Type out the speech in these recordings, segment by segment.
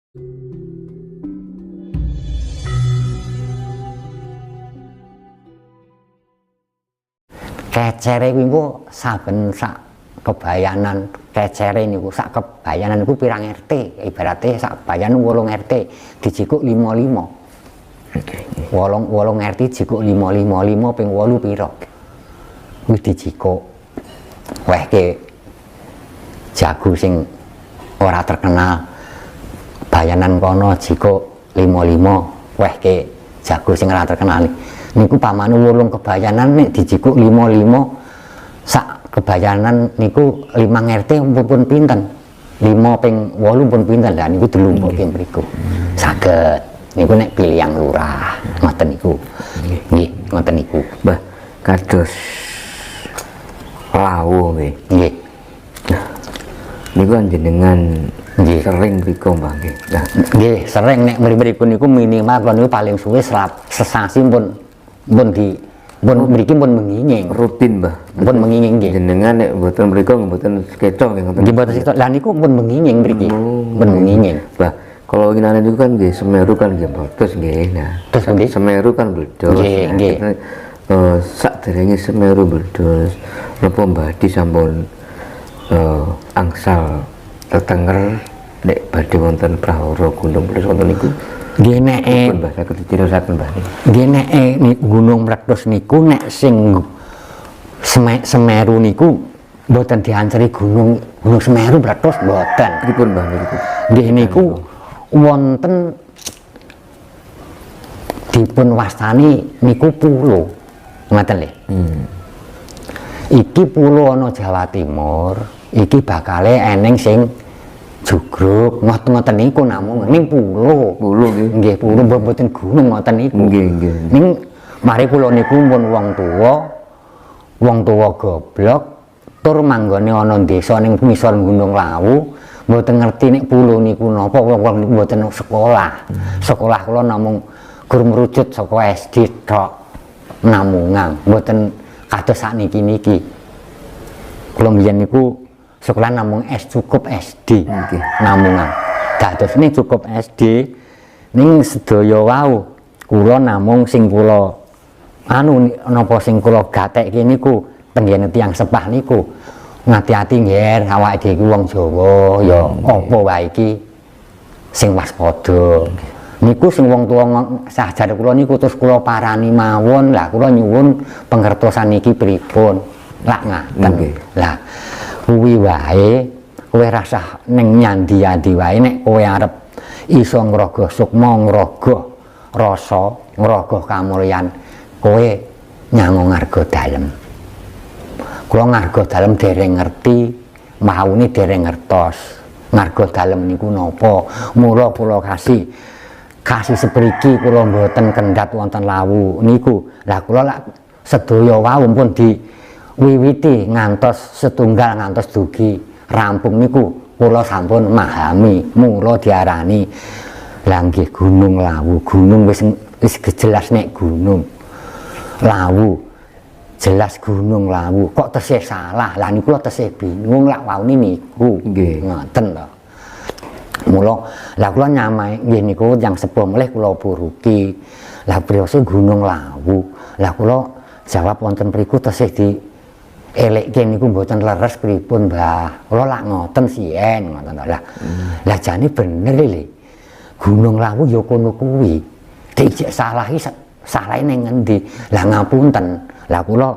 Kecere kuwi engko saben sak kebayanan, kecere niku sak kebayanan niku pirang RT, ibarate sak bayan 8 RT dijikuk 55. Wolong wolong RT jikuk 55, 5 ping 8 pira? Kuwi dijikuk. Wehke jago sing ora terkenal bayanan kono jikuk 55, wehke jago sing ora terkenal niku pamane wolung kebayanan nek dijikuk 55 sak kebayanan niku 5 RT pun pinten? 5 ping 8 pun pinten? Lah niku dilumpukke mriku. Saged. Niku nek pilihan lurah ngoten niku. Nggih, ngoten niku. Mbah, kados Lawu nggih. Nggih. Niku kan jenengan sering mriku, Mbah, nggih. Nah, Nggih, sering nek mriku niku minimal kula niku paling suwe sesasi pun pun di pun mriki pun menginying. Rutin, Mbah. Pun menginying nggih. Jenengan nek mboten mriku mboten kecoh nggih ngoten. Nggih mboten sitok. Lah niku pun menginying mriki. Pun menginying. Mbah, kalau winginane niku kan nggih Semeru kan nggih meletus nggih. Nah, Terus pundi? Semeru kan meledos. Nggih, Nah, nggih. kita, sakderenge Semeru meledos, napa Mbah Di sampun angsal tetenger nek badhe wonten prahara gunung meletus wonten niku? Nggih nek Pripun, Mbah, saged diceriyosaken, Mbah? Nggih nek gunung meletus niku nek sing Semeru niku mboten dianceri gunung Gunung Semeru meletus mboten. Pripun, Mbah, niku? Nggih niku wonten dipun wastani niku pulo. Ngoten lho. Iki pulo ana Jawa Timur, iki bakale eneng sing jugruk ngoten-ngoten niku namung ning pulo. Pulo nggih. Nggih pulo mboten gunung ngoten niku. Nggih, nggih. Ning mari kula niku pun wong tuwa, wong tuwa goblok tur manggone ana desa ning ngisor Gunung Lawu, mboten ngerti nek pulo niku napa, wong-wong niku mboten sekolah. Sekolah kula namung gur merucut saka SD tok namungang, mboten kados sakniki niki. Kula mbiyen niku sekolah namung S cukup SD. Namungan. Dados ini cukup SD ning sedaya wau kula namung sing kula anu napa sing kula gatekke niku tenggene tiyang sepah niku ngati-ati nggih awake dhewe iki wong Jawa ya apa wae iki sing waspada. Niku sing wong tuwa sajar kula niku terus kula parani mawon. Lah kula nyuwun pengertosan niki pripun? Lak ngaten. Lah kuwi wae kowe rasah ning nyandi-andi wae nek kowe arep iso ngrogoh sukma, ngrogoh rasa, ngrogoh kamulyan, kowe nyango ngarga dalem. Kula ngarga dalem dereng ngerti, maune dereng ngertos. Ngarga dalem niku napa? Mula kula kasih sepriki kula mboten kendhat wonten Lawu niku. Lah kula lak sedaya wau pun diwiwiti ngantos setunggal ngantos dugi rampung niku kula sampun memahami. Mula diarani lah nggih Gunung Lawu. Gunung wis wis jelas nek Gunung Lawu. Jelas Gunung Lawu kok tesih salah. Lah niku kula tesih bingung lak waune niku. Ngoten to. Mula lah kula nyamai nggih niku yang sepuh melih kula puruki. Lah priyose Gunung Lawu. Lah kula jawab wonten mriku tesih di elekke niku mboten leres pripun, Mbah? Kula lak ngoten siyen ngoten to. Lah lah jane bener lho. Gunung Lawu ya kono kuwi. Dek salah iki salahe ning ngendi? Lah ngapunten. Lah kula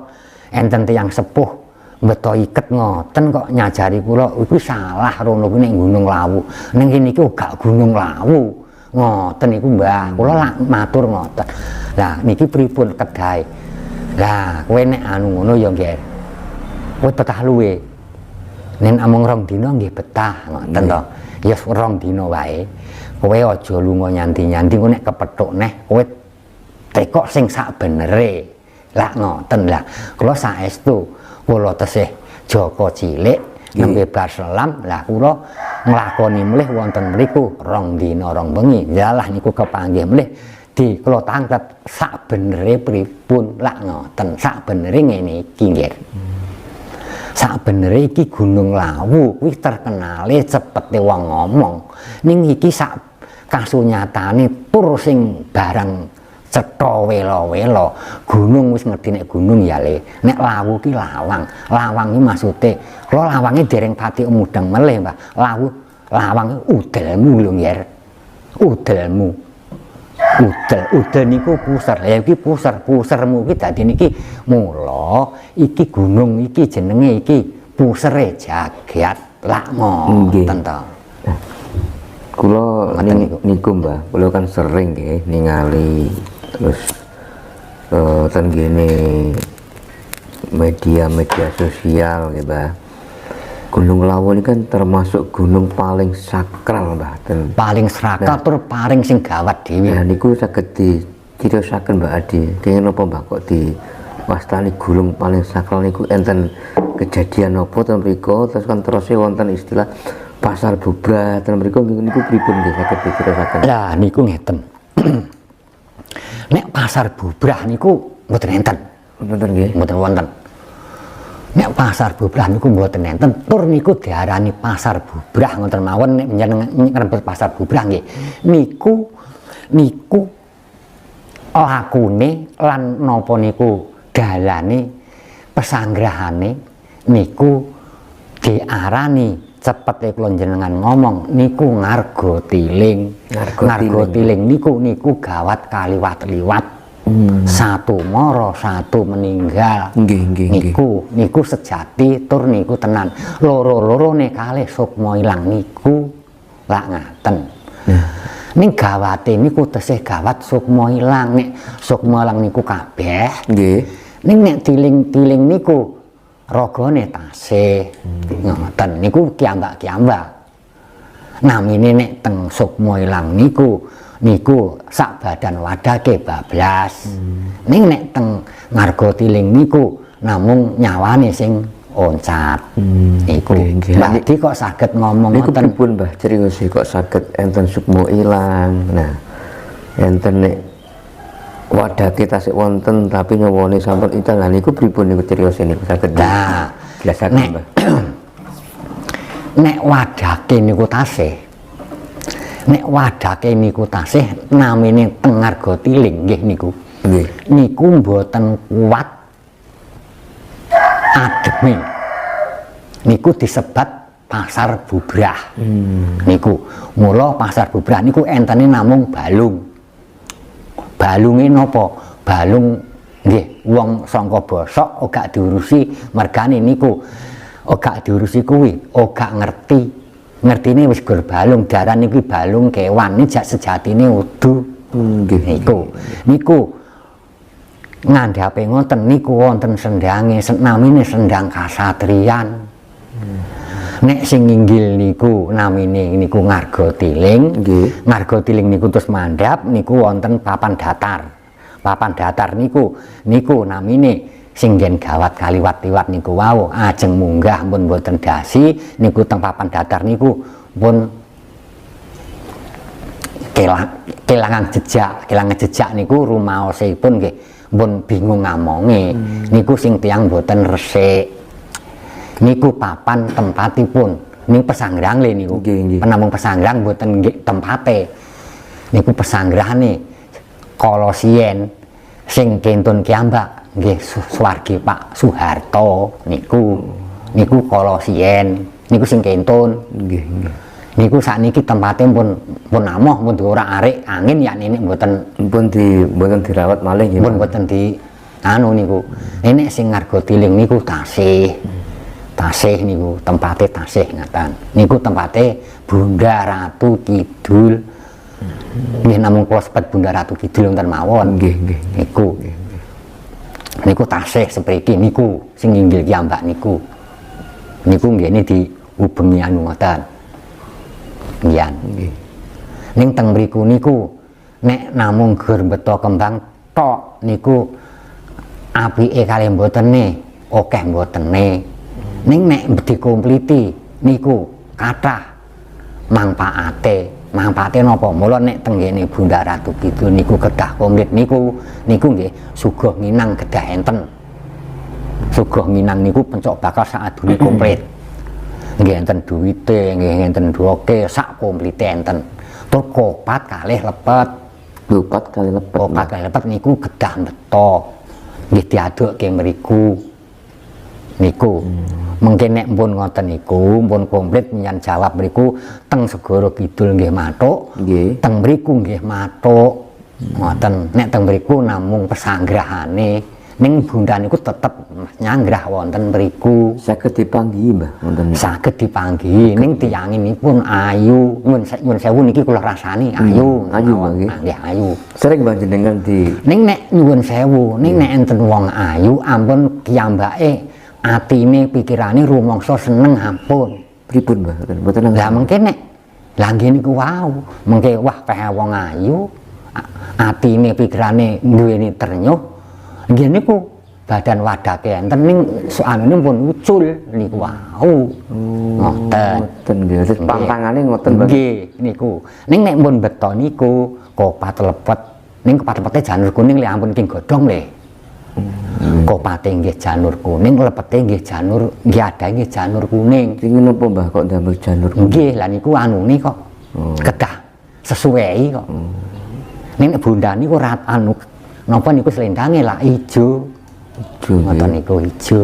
enten tiyang sepuh beto iket ngoten kok nyajari kula iku salah rono kuwi ning Gunung Lawu. Ning kene iki gak Gunung Lawu. Ngoten niku, Mbah. Kula lak matur ngoten. Lah niki pripun kedahe? Lah kowe nek anu ngono ya nggih. Kowe betah luwe. Nen amung rong dina nggih betah ngoten to. Ya rong dina wae. Kowe aja lunga nyanti-nyanti, engko nek kepethuk neh kowe tekok sing sak benere. Lah ngoten lah. Kula saestu kula tesih jaka cilik nembe bar selam, lah kula nglakoni mlih wonten mriku rong dina rong bengi. Yalah niku kepanggih mlih di kula tanglet sak benere pripun, lak ngoten. Sak benere ngene iki nggih. Sak benere iki Gunung Lawu kuwi terkenale cepete wong ngomong. Ning iki sak Kasunyatane tur sing barang cetha wela-wela. Gunung wis ngerti nek gunung ya le. Nek Lawu ki lawang. Lawang ki maksude kula lawange dereng pati mudeng melih, Mbah. Lawu lawang udelmu lho, Nger. Udelmu. Udel, udel niku puser. Ya iki puser, pusermu iki dadi niki mula iki gunung iki jenenge iki pusere jagat lak ngoten to. Kula Ngoten niku. Niku Mbah, kula kan sering nggih ningali terus ten gene media-media sosial nggih, Mbah. Gunung Lawu ini kan termasuk gunung paling sakral, Mbah. Ten Paling sakral tur paling sing gawat dhewe. Nah, niku saged diciriosaken, Mbah Adi. Kenging napa, Mbah, kok diwastani gunung paling sakral niku enten kejadian napa ten mriku? Terus kan terus wonten istilah pasar bubrah ten mriku niku pripun nggih, saged diciriosaken? Lah niku ngeten. Nek pasar bubrah niku mboten enten. Wonten nggih. Mboten wonten. Nek pasar bubrah niku mboten enten, tur niku diarani pasar bubrah ngoten mawon nek njenengan ngrebut pasar bubrah nggih. Niku niku lakune lan napa niku dalane pesanggrahane niku diarani cepete kula jenengan ngomong niku ngarga tiling. Ngarga Ngarga tiling. Tiling niku niku gawat kaliwat-liwat. Satu moro, satu meninggal. Nggih, nggih, nggih. Niku niku sejati tur niku tenan. Loro-lorone kalih sukma ilang niku lak ngaten. Ning gawate niku tesih gawat sukma ilang. Nek sukma ilang niku kabeh. Ning nek tiling-tiling niku ragane tasih. Ngoten niku kiambak-kiambak. Namine nek teng sukma ilang niku niku sak badan wadake bablas. Ning nek teng ngarga tiling niku namung nyawane sing oncat. Niku. Nggih, nggih. Mbah Di kok saged ngomong Niku ngoten? Pripun, Mbah, criyose kok saged enten sukma ilang? Nah, enten nek wadake tasik wonten tapi nyawane sampun ical. Lah niku pripun niku criyose niku saged Nah, dijelasaken, Mbah? Nek wadake niku tasih. Nek wadake niku tasih namine teng ngarga tiling nggih niku. Niku mboten kuat ademe. Niku disebat pasar bubrah. Niku mula pasar bubrah niku entene namung balung. Balunge napa? Balung nggih wong sangka bosok ora diurusi mergane niku. Ora diurusi kuwi, ora ngerti. Ngertine wis gur balung, daran niki balung kewan iki jak sejatine udu. Niku. Niku ngandhape ngoten niku wonten sendange, namine sendang kasatriyan. Nek sing nginggil niku namine niku ngarga tiling. Ngarga tiling niku terus mandhap niku wonten papan datar. Papan datar niku niku namine sing yen gawat kaliwat-liwat niku wau ajeng munggah pun mboten dasi niku teng papan datar niku pun kelangan jejak, kelangan jejak niku rumaosipun nggih pun bingung ngamonge. Niku sing tiyang mboten resik. Niku papan tempatipun. Niku pesanggrang le niku. Nggih, nggih. Penamung pesanggrang mboten nggih tempate. Niku pesanggrahane kala siyen sing kentun kiambak nggih swargi Pak Soeharto niku. Niku kala siyen niku sing kentun. Nggih, nggih. Niku sakniki tempate pun pun amoh pun diorak-arik angin ya nenek mboten Pun di mboten dirawat malih nggih. Pun mboten di anu niku. Nenek sing ngarga tiling niku tasih. Tasih niku tempate tasih ngaten. Niku tempate Bunda Ratu Kidul. Nggih namung kula sebut Bunda Ratu Kidul wonten mawon. Nggih, nggih. Niku. Niku tasih sepriki niku sing nginggil kiambak niku. Niku nggih diubengi anu ngoten. Nggih. Nggih. Ning teng mriku niku nek namung gur beto kembang tok niku apike kalih mbotene, akeh mbotene. Ning nek dikompliti niku kathah mangpaate. Mangpaate napa? Mula nek teng nggene Bunda Ratu Kidul niku kedah komplit niku, niku nggih suguh nginang kedah enten. Suguh nginang niku pencok bakal saadune komplit. Nggih enten duwite, nggih enten doke, sak komplite enten. Tur kopat kalih lepet. Kopat kalih lepet. Kopat kalih lepet niku kedah beto. Nggih diadukke mriku. Niku. Mungkin nek pun ngoten niku, pun komplit nyan jawab mriku teng Segara Kidul nggih mathuk, teng mriku nggih mathuk. Ngoten. Nek teng mriku namung pesanggrahane, ning bunda niku tetep nyanggrah wonten mriku. Saged dipanggihi, Mbah, wonten niku? Saged dipanggihi, ning tiyanginipun ayu. Nyuwun sewu niki kula rasani ayu. Ayu, Mbah, nggih. Nggih, ayu. Sering Mbah jenengan di Ning nek nyuwun sewu, ning nek enten wong ayu ampun kiyambake atine pikirane rumangsa seneng ampun. Pripun, Mbah? Mboten mboten Lah mengke nek lah nggih niku wau, mengke wah peh wong ayu atine pikirane duweni ternyuh. Nggih niku badan wadake enten ning anune pun ucul niku wau. Ngoten. Ngoten nggih. Terus pantangane ngoten, Mbah. Nggih niku. Ning nek pun beto niku kopat lepet. Ning kopat lepete janur kuning le ampun king godhong le. Kopate nggih janur kuning, lepete nggih janur, nggih adahe nggih janur kuning. Kenging napa, Mbah, kok ndamel janur kuning? Nggih, lah niku anune kok. Kedah sesuai kok. Ning nek bunda niku ora anu napa niku selendangnya lah ijo. Ijo, Ngoten nggih. niku ijo.